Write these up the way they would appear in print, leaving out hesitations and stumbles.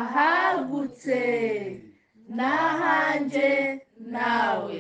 Ahagutse n'ahanjye nawe.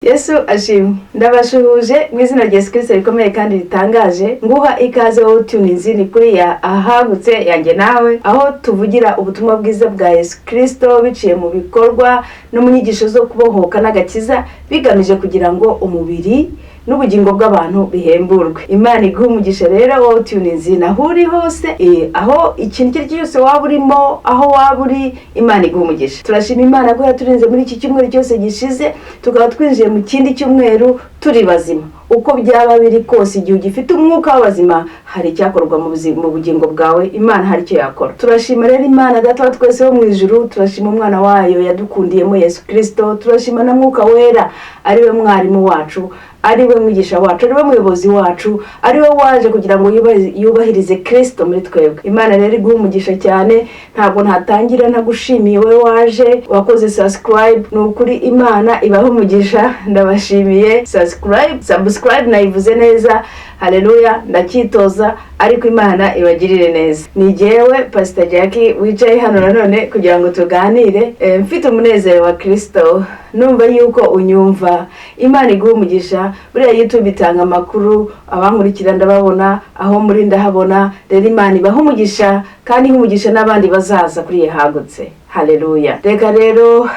Yesu ashimwe! Ndabashuhuje mu izina rya Yesu Kirisito rikomeye kandi ritangaje. Nguha ikaze wowe utunizi ni kuri ya Ahagutse yanjye nawe, aho tuvugira ubutumwa bwiza bwa Yesu Kirisito biciye mu bikorwa no mu nyigisho zo kubohoka n'agakiza, bigamije kugira ngo umubiri n'ubugingo bw'abantu bihemburwe. Imana iguha umugisha rero wowe utunizi naho uri hose, aho ikintu icyo ari cyo cyose waba urimo, aho waba uri, Imana iguha umugisha. Turashima Imana ko yaturinze muri iki cyumweru cyose gishize, tukaba twinjiye mu kindi cyumweru turi bazima. Uko byaba biri kose, igihe ugifite umwuka w'abazima, hari icyakorwa mu bugingo bwawe. Imana hari icyo yakora. Turashima rero Imana Data wa twese wo mu ijuru, turashima Umwana wayo yadukundiyemo Yesu Kirisito, turashima na Mwuka Wera ariwe mwarimu wacu, ariwe mwigisha wacu, ariwe muyobozi wacu, ariwe waje kugira ngo yubahirize Kirisito muri twebwe. Imana rero iguha umugisha cyane. Ntabwo ntatangira ntagushimiye wowe waje wakoze subscribe. Ni ukuri Imana ibaha umugisha, ndabashimiye. Subscribe nayivuze neza? Haleluya! Ndacyitoza, ariko Imana ibagirire neza. Ni jyewe Pastor Jackie wicaye hano nanone kugira ngo tuganire, mfite umunezero wa Kirisito, numva yuko unyumva. Imana iguha umugisha. Buriya YouTube itanga amakuru, abankurikira ndababona, aho muri ndahabona. Rero Imana ibaha umugisha kandi ihe umugisha n'abandi bazaza kuri Hagutse. Haleluya! Reka rero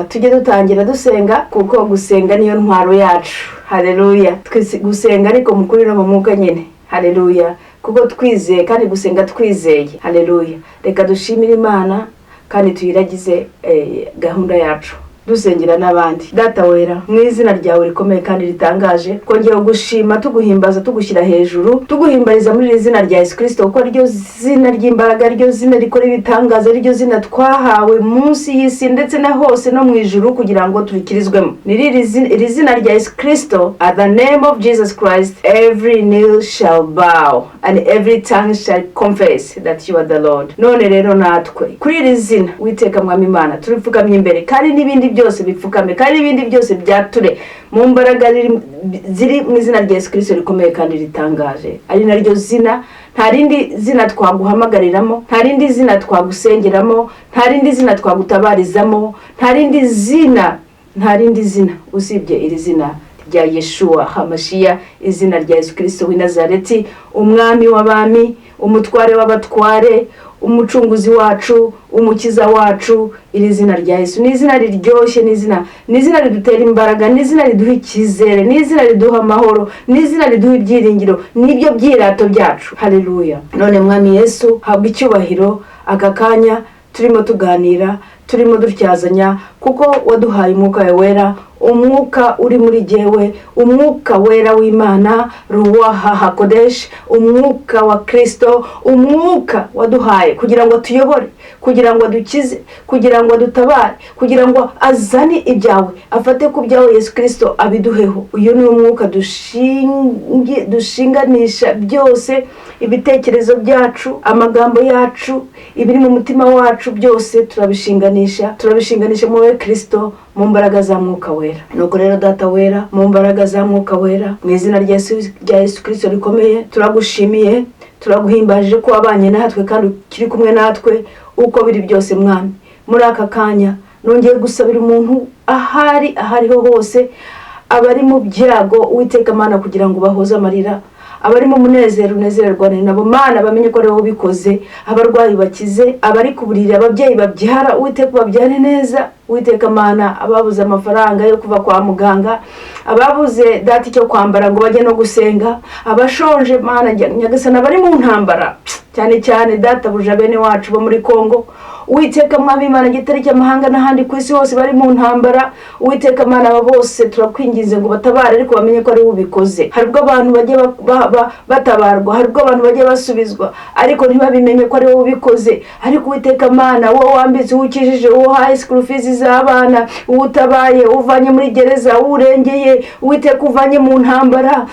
tujye dutangira dusenga, kuko gusenga niyo ntwaro yacu. Haleluya! Gusenga ariko mu kuri no mu mwuka nyine. Haleluya! Kuko twizeye, kandi gusenga twizeye. Haleluya! Reka dushimire Imana kandi tuyiragize gahunda yacu, dusengera n'abandi. Data wera, mu izina ryawe rikomeye kandi ritangaje, twongeye gushima, tuguhimbaza, tugushyira hejuru, tuguhimbariza muri iri zina rya Yesu Kirisito, kuko ariryo zina ry'imbaraga, ariryo zina rikora ibitangaza, ariryo zina twahawe munsi y'isi ndetse na hose no mu ijuru kugira ngo turikirizwemo. Ni iri zina rya Yesu Kirisito. At the name of Jesus Christ every knee shall bow and every tongue shall confess that you are the Lord. None rero natwe kuri iri zina, Witeka Mwami Imana, turipfukamye imbere, kandi n'ibindi byose bipfukame, kandi n'ibindi byose byature mu mbaraga ziri mu izina rya Yesu Kirisito rikomeye kandi ritangaje, ari naryo zina. Nta rindi zina twaguhamagariramo, nta rindi zina twagusengeramo, nta rindi zina twagutabarizamo, nta rindi zina, nta rindi zina usibye iri zina rya Yeshuwa Hamashiya, izina rya Yesu Kirisito w'i Nazareti, Umwami w'abami, Umutware w'abatware, Umucunguzi wacu, Umukiza wacu. Iri zina rya Yesu ni izina riryoshye, ni izina ridutera imbaraga, ni izina riduha icyizere, ni izina riduha amahoro, ni izina riduha ibyiringiro, nibyo byirato byacu. Haleluya! None Mwami Yesu, habwa icyubahiro aka kanya turimo tuganira, turimo dutyazanya, kuko waduhaye Umwuka wawe Wera, umwuka uri muri jyewe, Umwuka Wera w'Imana, Ruwaha Hakodesh, umwuka wa Kirisito, umwuka waduhaye kugira ngo atuyobore, kugira ngo adukize, kugira ngo adutabare, kugira ngo azane ibyawe, afate ku byawe Yesu Kirisito abiduheho. Uyu ni umwuka dushinganisha byose, ibitekerezo byacu, amagambo yacu, ibiri mu mutima wacu, byose turabishinganisha, turabishinganisha muri wowe Kirisito, mu mbaraga za Mwuka Wera. Nuko rero Data Wera, mu mbaraga za Mwuka Wera, mu izina rya Yesu Kirisito rikomeye, turagushimiye, turaguhimbaje ko wabanye natwe kandi ukiri kumwe natwe uko biri byose. Mwami, muri aka kanya nongeye gusabira umuntu ahari, aho ariho hose, abari mu byago, Uwiteka Mana, kugira ngo bahoze amarira, abari mu munezero unezererwane nabo. Mana, bamenye ko ari wowe ubikoze. Abarwayi bakize, abari ku buriri, ababyeyi babyara, Uwiteka babyare neza. Uwiteka Mana, ababuze amafaranga yo kuva kwa muganga, ababuze Data icyo kwambara ngo bajye no gusenga, abashonje, Mana Nyagasani, abari mu ntambara, cyane cyane Databuja bene wacu bo muri Kongo, Uwiteka Mwami Imana, gitare cy'amahanga, n'ahandi ku isi hose bari mu ntambara. Uwiteka Mana, aba bose turakwinginze ngo batabare, ariko bamenye ko ari wowe ubikoze. Hari ubwo abantu bajya batabarwa, hari ubwo abantu bajya basubizwa, ariko ntibabimenye ko ari wowe ubikoze. Ariko Uwiteka Mana, wowe wambitse, uwo ukijije, uwo uhaye school fees z'abana, uwo utabaye, uvanye muri gereza, uwo urengeye, Uwiteka, uvanye mu ntambara,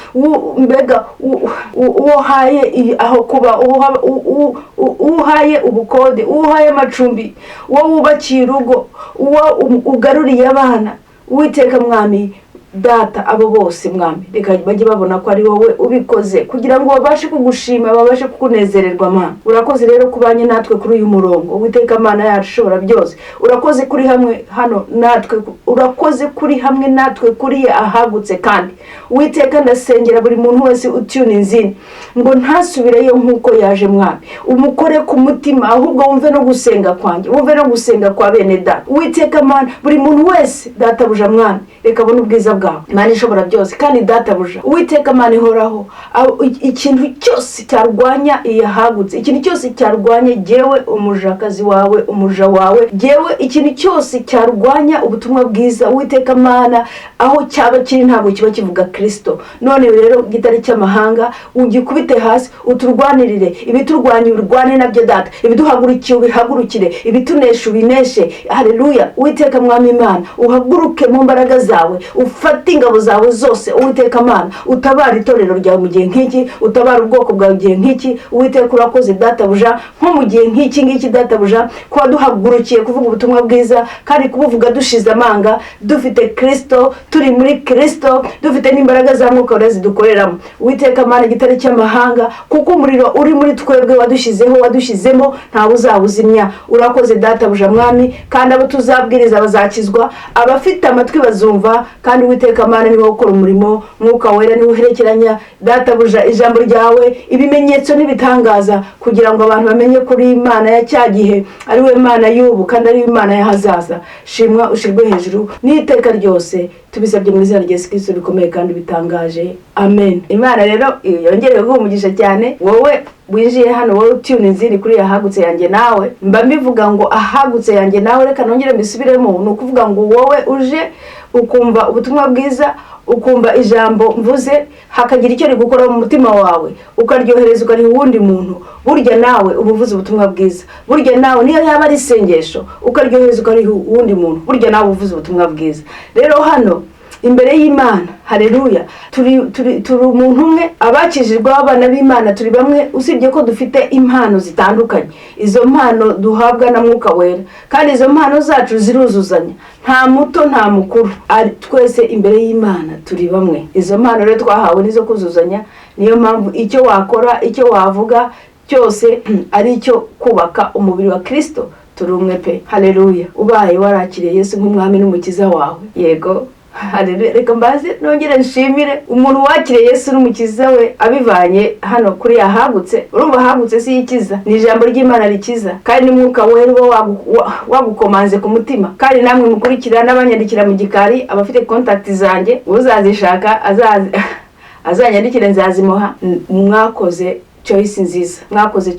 mbega uwo uhaye aho kuba, uwo uhaye ubukode, uwo uhaye amacumbi, uwo wubakiye urugo, uwo ugaruriye abana, Uwiteka Mwami. Data, abo bose, Mwami, reka bajye babona ko ari wowe ubikoze, kugira ngo babashe kugushima, babashe kukunezererwa. Mana, urakoze rero kubanye natwe kuri uyu murongo. Uwiteka Mana yacu ishobora byose, urakoze kuri hamwe hano natwe, urakoze kuri hamwe natwe kuri ahagutse. Kandi Uwiteka, ndasengera buri muntu wese utuninze in ngo ntasubireyo nk'uko yaje. Mwami, umukore ku mutima, ahubwo wumve no gusenga kwanjye, wumve no gusenga kwa bene data. Uwiteka Mana, buri muntu wese, Databuja, Mwami, reka abone ubwiza bwawe, Mana ishobora byose. Kandi Databuja, Uwiteka Mana ihoraho, ikintu cyose cyarwanya iyahagutse, ikintu cyose cyarwanya jyewe umujakazi wawe, umuja wawe jyewe, ikintu cyose cyarwanya ubutumwa bwiza, Uwiteka Mana, aho cyaba kiri ntabwo kiba kivuga Kirisito. None rero, gitari cy'amahanga, ugikubite hasi, uturwanirire. Ibiturwanya urwane nabyo, Data. Ibiduhagurukiye ubihagurukire, ibitunesha ubineshe. Haleluya! Uwiteka Mwami Imana, uhaguruke mu mbaraga zawe, ufate ingabo zawe zose. Uwiteka Mana, utabara itorero ryawe mu gihe nk'iki, utabara ubwoko bwawe mu gihe nk'iki. Uwiteka, urakoze, Databuja, nko mu gihe nk'iki ngiki, Databuja, kuba duhagurukiye kuvuga ubutumwa bwiza, kandi kubuvuga dushize amanga, dufite Kirisito, turi muri Kirisito, dufite n'imbaraga za Mwuka Wera zidukoreramo. Uwiteka Mana, igitare cy'amahanga, kuko umuriro uri muri twebwe wadushyizeho, wadushyizemo, ntawe uzawuzimya. Urakoze, Databuja, Mwami. Kandi abo tuzabwiriza bazakizwa, abafite amatwi bazumva. Kandi Uwiteka Mana, niwe ukora umurimo, Mwuka Wera niwe uherekeranya, Databuja, ijambo ryawe, ibimenyetso n'ibitangaza, kugira ngo abantu bamenye ko uri Imana ya cya gihe, ari we Mana y'ubu, kandi ari we Imana y'ahazaza. Shimwa, ushirwe hejuru n'iteka ryose. Tubisabye mu izina rya Yesu Kristo bikomeye kandi bitangaje, amen. Imana rero yongere guha umugisha cyane wowe winjiye hano, wowe utuninze in kuri ahagutse yanjye nawe. Mba mbivuga ngo ahagutse yanjye nawe, reka nongere mbisubiremo. Ni ukuvuga ngo wowe uje ukumva ubutumwa bwiza, ukumva ijambo mvuze, hakagira icyo rigukora mu mutima wawe, ukaryohereza, ukariha uwundi muntu, burya nawe uba uvuze ubutumwa bwiza. Burya nawe, niyo yaba ari isengesho, ukaryohereza, ukariha uwundi muntu, burya nawe uvuze ubutumwa bwiza. Rero hano imbere y'Imana, hareruya, turi umuntu umwe. Abakijijwe, abana b'Imana, turi bamwe, usibye ko dufite impano zitandukanye. Izo mpano duhabwa na Mwuka Wera, kandi izo mpano zacu ziruzuzanya. Nta muto, nta mukuru, twese imbere y'Imana turi bamwe. Izo mpano rero twahawe nizo kuzuzanya. Niyo mpamvu icyo wakora, icyo wavuga cyose ari icyo kubaka umubiri wa Kirisito. Turi umwe pe. Haleluya! Ubaye warakiriye Yesu nk'umwami n'umukiza wawe, yego, haleluya. Reka mbaze nongere nshimire umuntu wakiriye Yesu n'umukiza we abivanye hano kuri ahagutse. Urumva, ahagutse si ikiza, ni ijambo ry'Imana rikiza, kandi n'Umwuka Wera uba wagukomanze ku mutima. Kandi namwe mukurikira n'abanyandikira mu gikari, abafite contact zanjye, uzazishaka azanyandikire, nzazimuha. Mwakoze choice nziza, mwakoze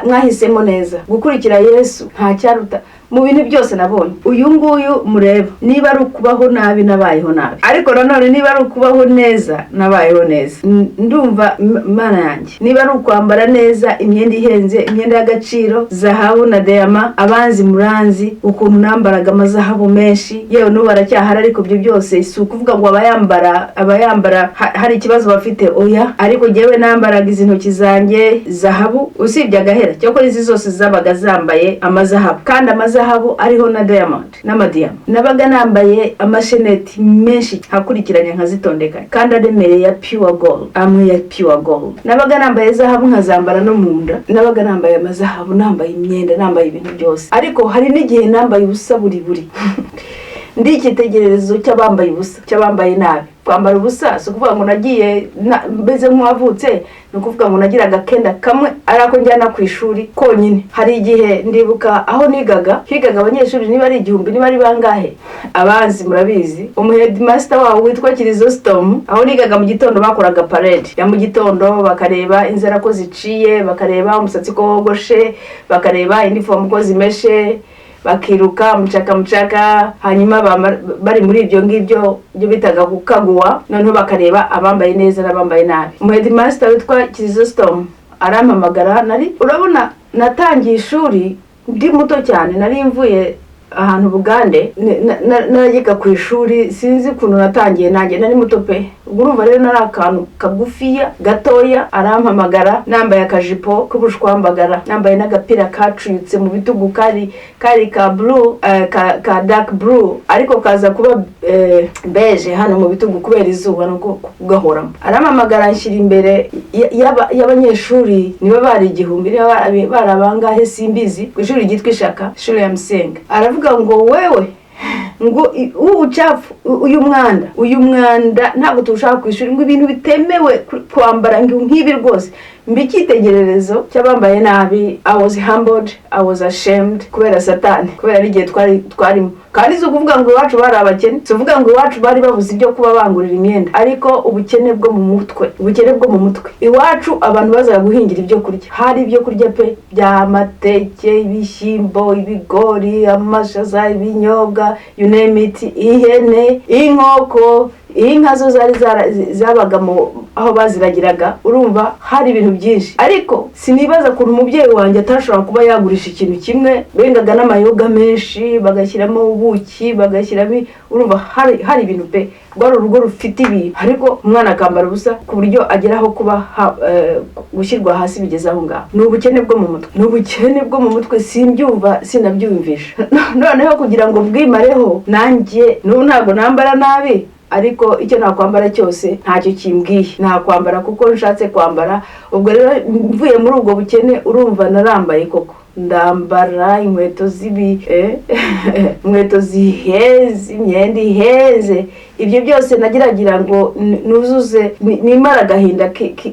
mwahisemo neza gukurikira Yesu. Nta cyaruta mu bintu byose nabonye. Uyu nguyu mureba, niba ari ukubaho nabi, nabayeho nabi, ariko nanone niba ari ukubaho neza, nabayeho neza. Ndumva Mana yanjye, niba ari ukwambara neza, imyenda ihenze, imyenda y'agaciro, zahabu na diyama, abanzi muranzi ukuntu nambaraga amazahabu menshi. Yewe, n'ubu aracyahari. Ariko ibyo byose si ukuvuga ngo abayambara hari ikibazo bafite, oya. Ariko jyewe nambaraga izi ntoki zanjye zahabu, usibye agahera. Cyakora izi zose zabaga zambaye amazahabu, kandi amazahabu ariho na diamond n'amadiyama. Nabaga nambaye amasheneti menshi, nkakurikiranya, nkazitondekanya, kandi aremereye ya pure gold, amwe ya pure gold. Nabaga nambaye zahabu, nkazambara no mu nda. Nabaga nambaye amazahabu, nambaye imyenda, nambaye ibintu byose. Ariko hari n'igihe nambaye ubusa buri buri. Ndi icyitegererezo cy'abambaye ubusa, cy'abambaye nabi. Kwambara ubusa si ukuvuga ngo nagiye meze nk'uwavutse, ni ukuvuga ngo nagiraga akenda kamwe ari ako njyana ku ishuri konyine. Hari igihe ndibuka aho nigaga, higaga abanyeshuri niba ari 1000, niba ari bangahe, abanzi murabizi. Umuheadmaster wabo witwa Kirizositomu, aho nigaga, mu gitondo bakoraga parade ya mu gitondo, bakareba inzara ko ziciye, bakareba umusatsi ko wogoshe, bakareba inifomu ko zimeshe, bakiruka mucaka mucaka. Hanyuma bari muri ibyo ngibyo byo bitaga gukaguwa, noneho bakareba abambaye neza n'abambaye nabi. Umuheadmaster witwa Kirizositomu arampamagara. Nari, urabona, natangiye ishuri ndi muto cyane, nari mvuye Ahantu Bugande narajyaga ku ishuri. Sinzi ukuntu natangiye nanjye, nari muto pe. Ubwo urumva rero nari akantu kagufiya gatoya. Arampamagara nambaye akajipo k'ubushwambagara, nambaye n'agapira kacuyutse mu bitugu, kari ka blue, ka dark blue, ariko kaza kuba beige hano mu bitugu kubera izuba no kugahoramo. Arampamagara, anshyira imbere y'abanyeshuri, niba bari 1000, niba bari abangahe simbizi, ku ishuri ryitwa Ishaka, ishuri ya Musenga. Aravuga ngo: "Wewe," ngo, "ubu ucafu, uyu mwanda ntabwo tuwushaka ku ishuri," ngo ibintu bitemewe kwambara, ngo nk'ibi rwose mba icyitegererezo cy'abambaye nabi. I was humbled, I was ashamed kubera Satani, kubera ari igihe twari twarimo. Kandi si ukuvuga ngo iwacu bari abakene, si ukuvuga ngo iwacu bari babuze ibyo kuba bangurira imyenda, ariko ubukene bwo mu mutwe, ubukene bwo mu mutwe. Iwacu abantu bazaga guhingira ibyo kurya, hari ibyo kurya pe, by'amateke, ibishyimbo, ibigori, amashaza, ibinyobwa, you name it, ihene, inkoko, inka zo zari zabaga mu aho baziragiraga. Urumva hari ibintu byinshi, ariko sinibaza ukuntu umubyeyi wanjye atashobora kuba yagurisha ikintu kimwe. Bengaga n'amayoga menshi, bagashyiramo ubuki, bagashyiramo, urumva hari ibintu pe. Rwari urugo rufite ibintu, ariko umwana akambara ubusa ku buryo ageraho kuba gushyirwa hasi bigeze aho ngaho. Ni ubukene bwo mu mutwe, ni ubukene bwo mu mutwe. Simbyumva, sinabyumvisha. Noneho kugira ngo bwimareho nanjye n'ubu ntabwo nambara nabi, ariko icyo nakwambara cyose ntacyo kimbwiye, nakwambara kuko nshatse kwambara. Ubwo rero mvuye muri ubwo bukene, urumva narambaye koko, ndambara inkweto zibi, inkweto ziheze, imyenda iheze. Ibyo byose nageragira ngo nuzuze, nimara agahinda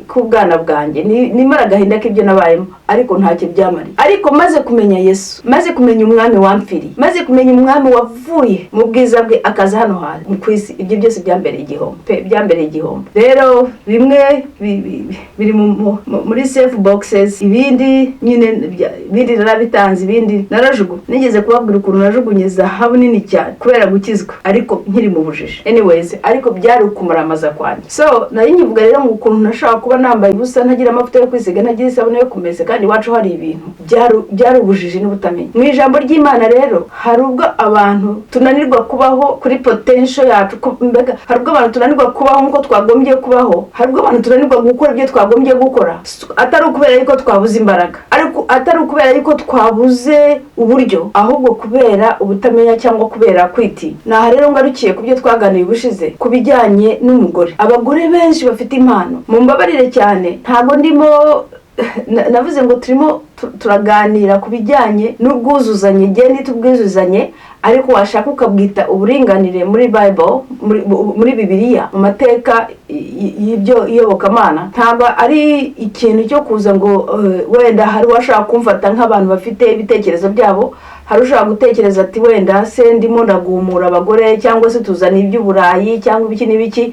k'ubwana bwanjye, nimara agahinda k'ibyo nabayemo, ariko ntacyo byamariye. Ariko maze kumenya Yesu, maze kumenya umwami wamfiriye, maze kumenya umwami wavuye mu bwiza bwe akaza hano hantu ku isi, ibyo byose byambereye igihombo pe, byambereye igihombo. Rero bimwe biri muri safe boxes, ibindi nyine ibindi narabitanze, ibindi narajugunye. Nigeze kubabwira ukuntu najugunye zahabu nini cyane kubera gukizwa, ariko nkiri mu bujiji. Anyways, ariko byari ukumaramaza kwanjye. So nari nkivuga rero ngo ukuntu nashobora kuba nambaye ubusa, ntagira amavuta yo kwisiga, ntagira isabune yo kumesa, kandi iwacu hari ibintu, byari ubujiji n'ubutamenya. Mu ijambo ry'Imana rero, hari ubwo abantu tunanirwa kubaho kuri potential yacu, mbega hari ubwo abantu tunanirwa kubaho nk'uko twagombye kubaho, hari ubwo abantu tunanirwa gukora ibyo twagombye gukora, atari ukubera yuko twabuze imbaraga, ariko atari ukubera yuko twabuze uburyo, ahubwo kubera ubutamenya cyangwa kubera kwitinya. Naha rero ngarukiye ku byo twaganiriye ubushize ku bijyanye n'umugore. Abagore benshi bafite impano, mumbabarire cyane, ntabwo ndimo navuze ngo turimo turaganira ku bijyanye n'ubwuzuzanye, igihe nitubwuzuzanye, ariko washaka ukabwita uburinganire. Muri Bible, muri Bibiliya, mu mateka y'ibyo iyobokamana, ntabwo ari ikintu cyo kuza ngo wenda hari uwashaka kumfata nk'abantu bafite ibitekerezo byabo. Hari ushobora gutekereza ati: "Wenda se ndimo ndagumura abagore, cyangwa se tuzana iby'uburayi, cyangwa ibiki n'ibiki."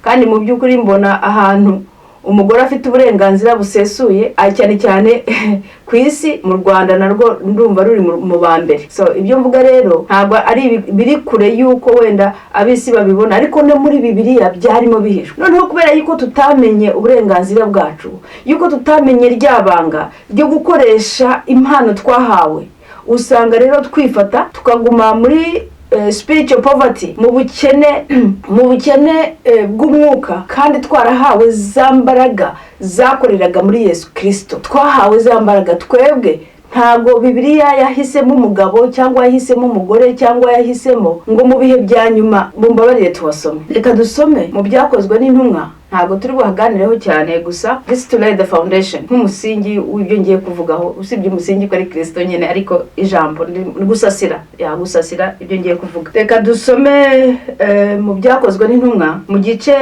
Kandi mu by'ukuri mbona ahantu umugore afite uburenganzira busesuye, cyane cyane ku isi, mu Rwanda narwo ndumva ruri mu ba mbere. So ibyo mvuga rero ntabwo ari biri kure y'uko wenda ab'isi babibona, ariko no muri Bibiliya byarimo bihishwe. Noneho kubera yuko tutamenye uburenganzira bwacu, yuko tutamenye rya banga ryo gukoresha impano twahawe, usanga rero twifata tukaguma muri spiritual poverty, mu bukene bw'umwuka, kandi twarahawe za mbaraga zakoreraga muri Yesu Kirisito. Twahawe za mbaraga twebwe. Ntabwo Bibiliya yahisemo umugabo cyangwa yahisemo umugore cyangwa yahisemo ngo mu bihe bya nyuma. Mumbabarire tubasome, reka dusome mu Byakozwe n'Intumwa. Ntabwo turi buhaganireho cyane, gusa this to lay the foundation, nk'umusingi w'ibyo ngiye kuvugaho, usibye umusingi ko ari Kirisito nyine, ariko ijambo ni gusasira, yagusasira ibyo ngiye kuvuga. Reka dusome mu Byakozwe n'Intumwa mu gice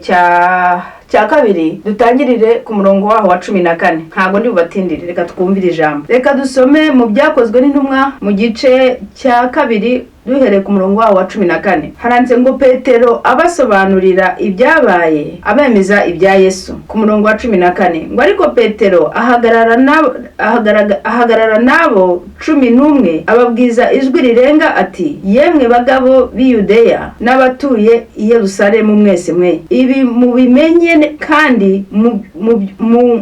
cya kabiri, dutangirire ku murongo waho wa 14. Ntabwo ndi bubatindire, reka twumvire ijambo. Reka dusome mu Byakozwe n'Intumwa mu gice cya kabiri. Duhereye ku murongo wawo wa 14, haranditse ngo: "Petero abasobanurira ibyabaye, abemeza ibya Yesu." Ku murongo wa 14 ngo: "Ariko Petero ahagarara n'abo 11, ababwiza ijwi rirenga ati: 'Yemwe bagabo b'i Yudeya n'abatuye i Yerusalemu mwese mwe, ibi mubimenye kandi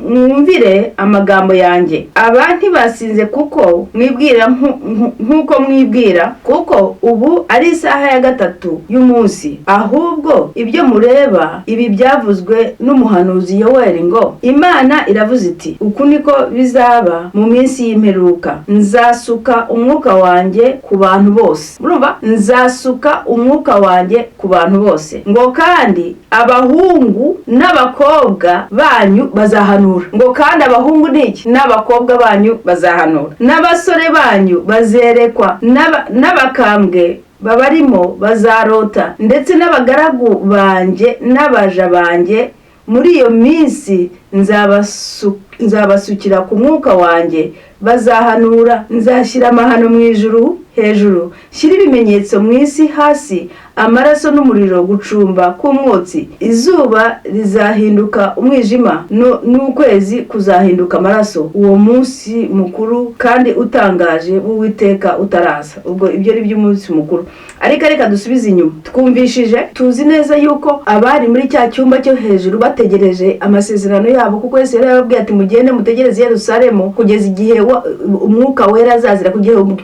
mwumvire amagambo yanjye. Aba ntibasinze kuko mwibwira nk'uko mwibwira, kuko ubu ari isaha ya 3 y'umunsi. Ahubwo ibyo mureba ibi byavuzwe n'umuhanuzi Yoweri ngo: Imana iravuze iti: Uku niko bizaba mu minsi y'imperuka, nzasuka umwuka wanjye ku bantu bose.'" Murumva? "Nzasuka umwuka wanjye ku bantu bose." Ngo: "Kandi abahungu n'abakobwa banyu bazahanura." Ngo: "Kandi abahungu n'iki? N'abakobwa banyu bazahanura, n'abasore banyu bazerekwa, n'abakambwe babarimo bazarota, ndetse n'abagaragu banjye n'abaja banjye muri iyo minsi nzabasukira ku mwuka wanjye, bazahanura. Nzashyira amahano mu ijuru hejuru, shyira ibimenyetso mu isi hasi, amaraso n'umuriro, gucumba k'umwotsi. Izuba rizahinduka umwijima n'ukwezi kuzahinduka amaraso, uwo munsi mukuru kandi utangaje w'Uwiteka utaraza." Ubwo ibyo ari by'umunsi mukuru. Ariko reka dusubize inyuma. Twumvishije, tuzi neza yuko abari muri cya cyumba cyo hejuru bategereje amasezerano yabo, kuko Yesu yari yababwiye ati: "Mugende mutegereze i Yerusalemu kugeza igihe umwuka wera azazira,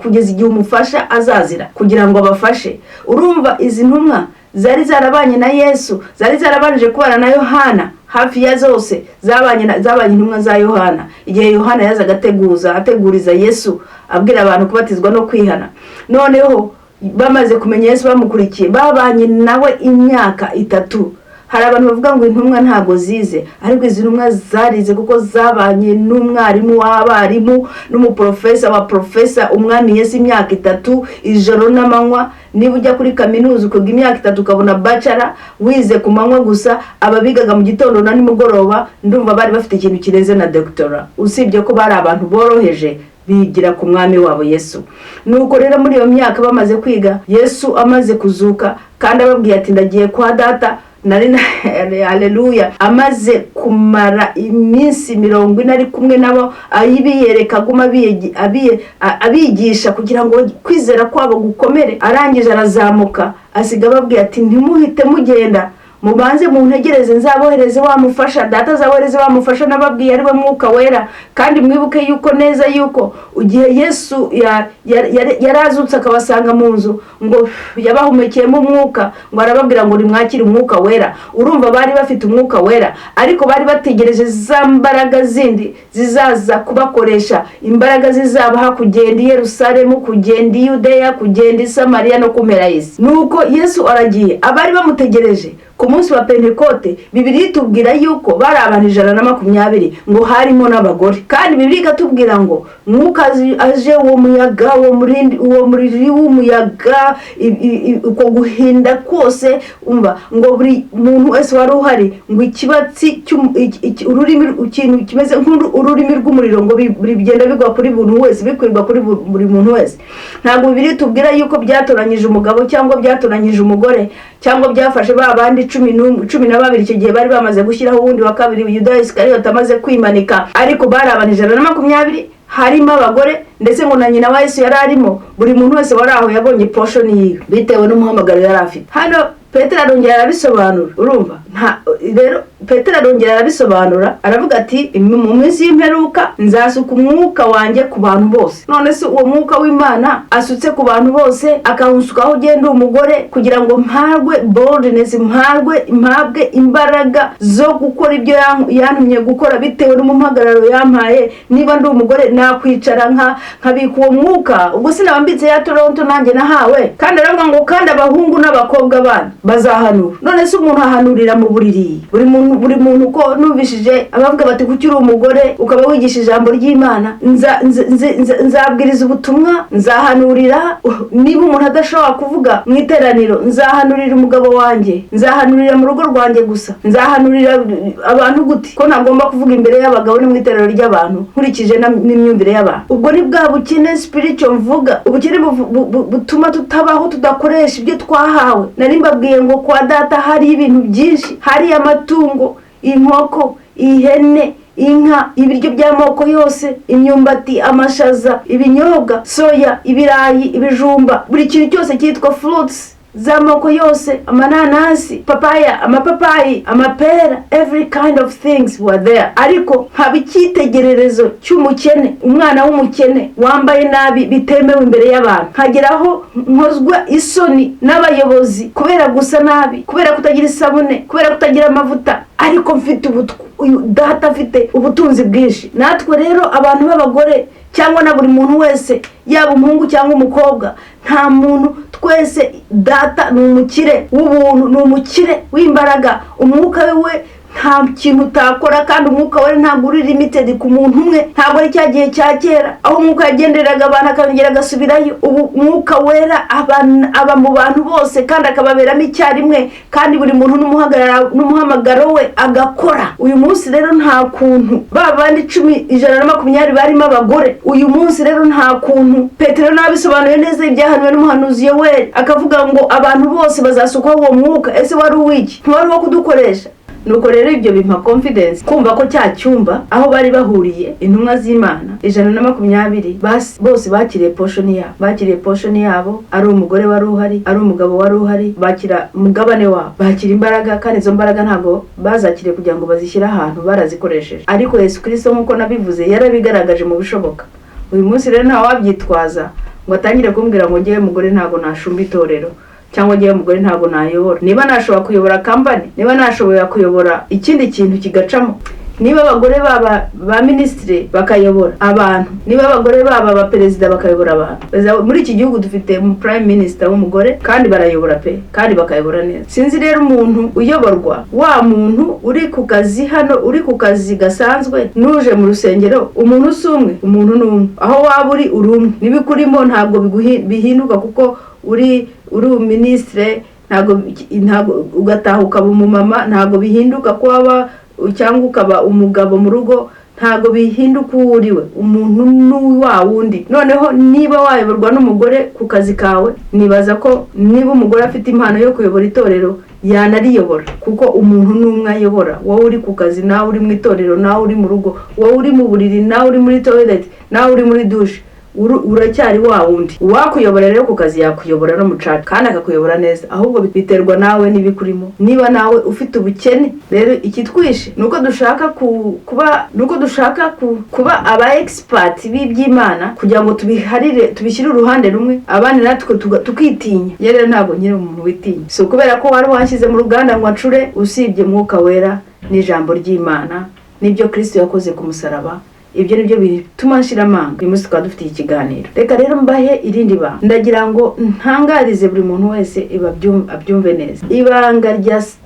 kugeza igihe umufasha azazira kugira ngo abafashe." Urumva, izi ntumwa zari zarabanye na Yesu, zari zarabanje kubana na Yohana hafi ya zose, zabanye intumwa za Yohana igihe Yohana yazaga ateguza, ateguriza Yesu, abwira abantu kubatizwa no kwihana. Noneho bamaze kumenya Yesu, bamukurikiye, babanye nawe imyaka 3. Hari abantu bavuga ngo intumwa ntabwo zize, ariko izi ntumwa zarize, kuko zabanye n'umwarimu w'abarimu n'umuprofesa wa profesa, umwami Yesu, imyaka 3, ijoro n'amanywa. Niba ujya kuri kaminuza ukiga imyaka 3 ukabona bachelor, wize ku manywa gusa, ababigaga mu gitondo na nimugoroba, ndumva bari bafite ikintu kirenze na doctorat, usibye ko bari abantu boroheje bigira ku mwami wabo Yesu. Nuko rero muri iyo myaka bamaze kwiga, Yesu amaze kuzuka kandi ababwiye ati: "Ndagiye kwa Data," nari na haleluya, amaze kumara iminsi 40 ari kumwe nabo, ayibiyereka, aguma abigisha kugira ngo kwizera kwabo gukomere. Arangije arazamuka, asiga ababwiye ati: "Ntimuhite mugenda, mubanze muntegereze, nzabohereze wamufasha, Data azabohereze wamufasha nababwiye, ari we Mwuka Wera." Kandi mwibuke yuko neza yuko igihe Yesu yarazutse akabasanga mu nzu, ngo yabahumekeyemo umwuka, ngo arababwira ngo: "Nimwakire Umwuka Wera." Urumva, bari bafite Umwuka Wera, ariko bari bategereje za mbaraga zindi zizaza kubakoresha, imbaraga zizabaha kugenda i Yerusalemu, kugenda i Yudeya, kugenda i Samariya no ku mpera y'isi. Nuko Yesu aragiye, abari bamutegereje ku munsi wa Pentekote, Bibiliya itubwira yuko bari abantu 120, ngo harimo n'abagore. Kandi Bibiliya ikatubwira ngo Mwuka aje, uwo muyaga, uwo murindi, uwo muriri w'umuyaga, uko guhinda kose, umva, ngo buri muntu wese wari uhari, ngo ikibatsi ururimi, ikintu kimeze nk'ururimi rw'umuriro, ngo bigenda bigwa kuri buri muntu wese, bikwirwa kuri buri muntu wese. Ntabwo Bibiliya itubwira yuko byatoranyije umugabo cyangwa byatoranyije umugore cyangwa byafashe ba bandi 11, 12. Icyo gihe bari bamaze gushyiraho uwundi wa kabiri, Yuda Isikariyoti amaze kwimanika. Ariko bari abantu 120, harimo abagore, ndetse ngo na nyina wa Yesu yari arimo. Buri muntu wese wari aho yabonye portion yiwe bitewe n'umuhamagaro yari afite. Hano Petero arongera arabisobanura. Urumva, nta rero Petero arongera arabisobanura, aravuga ati: "Mu minsi y'imperuka nzasuka umwuka wanjye ku bantu bose." None se uwo mwuka w'Imana asutse ku bantu bose, akawusukaho ugenda umugore, kugira ngo mpabwe boldness, mpabwe imbaraga zo gukora ibyo yantumye gukora bitewe n'umuhagararo yampaye, niba ndi umugore nakwicara nkabika uwo mwuka, ubwo sinaba mbitse ya Toronto nanjye nahawe? Kandi aravuga ngo: "Kandi abahungu n'abakobwa banyu bazahanura." None se umuntu ahanurira mu Mu buriri, buri muntu uko numvishije abavuga bati: "Kuki uri umugore ukaba wigisha ijambo ry'Imana?" Nzabwiriza ubutumwa, nzahanurira. Niba umuntu adashobora kuvuga mu iteraniro, nzahanurira umugabo wanjye, nzahanurira mu rugo rwanjye gusa. Nzahanurira abantu gute ko ntagomba kuvuga imbere y'abagabo no mu iteraniro ry'abantu, nkurikije n'imyumvire y'abantu? Ubwo ni bwa bukene spiritual mvuga, ubukene butuma tutabaho, tudakoresha ibyo twahawe. Nari mbabwiye ngo kwa Data hari ibintu byinshi, hari amatungo, inkoko, ihene, inka, ibiryo by'amoko yose, imyumbati, amashaza, ibinyobwa, soya, ibirayi, ibijumba, buri kintu cyose cyitwa fruits z'amoko yose, amananasi, papaya, amapapayi, amapera, every kind of things were there. Ariko nkaba icyitegererezo cy'umukene, umwana w'umukene wambaye nabi bitemewe imbere y'abantu, nkageraho nkozwa isoni n'abayobozi kubera gusa nabi, kubera kutagira isabune, kubera kutagira amavuta, ariko mfite uyu Data afite ubutunzi bwinshi. Natwe rero abantu b'abagore, cyangwa na buri muntu wese, yaba umuhungu cyangwa umukobwa, nta muntu, twese Data ni umukire w'ubuntu, ni umukire w'imbaraga. Umwuka we nta kintu utakora, kandi Umwuka we ntabwo uri limited ku muntu umwe. Ntabwo ari cya gihe cya kera aho Umwuka yagendereraga abantu akongera agasubirayo. Ubu Umwuka Wera aba mu bantu bose kandi akababeramo icyarimwe, kandi buri muntu n'umuhamagaro we agakora. Uyu munsi rero nta kuntu ba bandi 120 barimo abagore. Uyu munsi rero nta kuntu Petero nabisobanuye neza ibyahanuwe n'umuhanuzi Yoweri, akavuga ngo abantu bose bazasukwaho uwo mwuka. Ese wari uw'iki? Ntiwari uwo kudukoresha? Nuko rero ibyo bimpa confidence kumva ko cya cyumba aho bari bahuriye intumwa z'Imana 120 bose bakiriye portion yabo, bakiriye portion yabo, ari umugore wari uhari, ari umugabo wari uhari, bakira umugabane wabo, bakira imbaraga. Kandi izo mbaraga ntabwo bazakiriye kugira ngo bazishyire ahantu, barazikoresheje. Ariko Yesu Kirisito, nk'uko nabivuze, yarabigaragaje mu bishoboka. Uyu munsi rero nta wabyitwaza ngo atangire kumbwira ngo ngewe mugore ntabwo nashumba itorero, cyangwa ngewe mugore ntabwo nayobora. Niba nashobora kuyobora company, niba nashobora kuyobora ikindi kintu kigacamo, niba abagore baba ba minisitiri bakayobora abantu, niba abagore baba ba perezida bakayobora abantu. Muri iki gihugu dufite mu prime minister w'umugore, kandi barayobora pe, kandi bakayobora neza. Sinzi rero umuntu uyoborwa, wa muntu uri ku kazi hano, uri ku kazi gasanzwe, n'uje mu rusengero, umuntu si umwe? Umuntu ni umwe. Aho waba uri, uri umwe. N'ibikurimo ntabwo bihinduka kuko uri minisitire, ntabwo ugataha ukaba umumama, ntabwo bihinduka ko waba cyangwa ukaba umugabo mu rugo, ntabwo bihinduka uwo uriwe. Umuntu ni wa wundi. Noneho niba wayoborwa n'umugore ku kazi kawe, nibaza ko niba umugore afite impano yo kuyobora itorero, yanariyobora, kuko umuntu ni umwe ayobora, wowe uri ku kazi, nawe uri mu itorero, nawe uri mu rugo, wowe uri mu buriri, nawe uri muri toilet, nawe uri muri douche, uracyari wa wundi. Uwakuyobora rero ku kazi yakuyobora no mu church, kandi akakuyobora neza. Ahubwo biterwa nawe n'ibikurimo, niba nawe ufite ubukene. Rero ikitwishe ni uko dushaka kuba, ni uko dushaka kuba aba expert b'iby'Imana kugira ngo tubiharire, tubishyire uruhande rumwe, abandi natwe tukitinya. Njye rero ntabwo nkiri umuntu witinya. Si ukubera ko wari wanshyize mu ruganda ngo ncure. Usibye Mwuka Wera n'ijambo ry'Imana n'ibyo Kristo yakoze ku musaraba, ibyo ni byo bituma nshira amanga. Uyu munsi tukaba dufite ikiganiro. Reka rero mbahe irindi banga. Ndagira ngo ntangarize buri muntu wese abyumve neza. Ibanga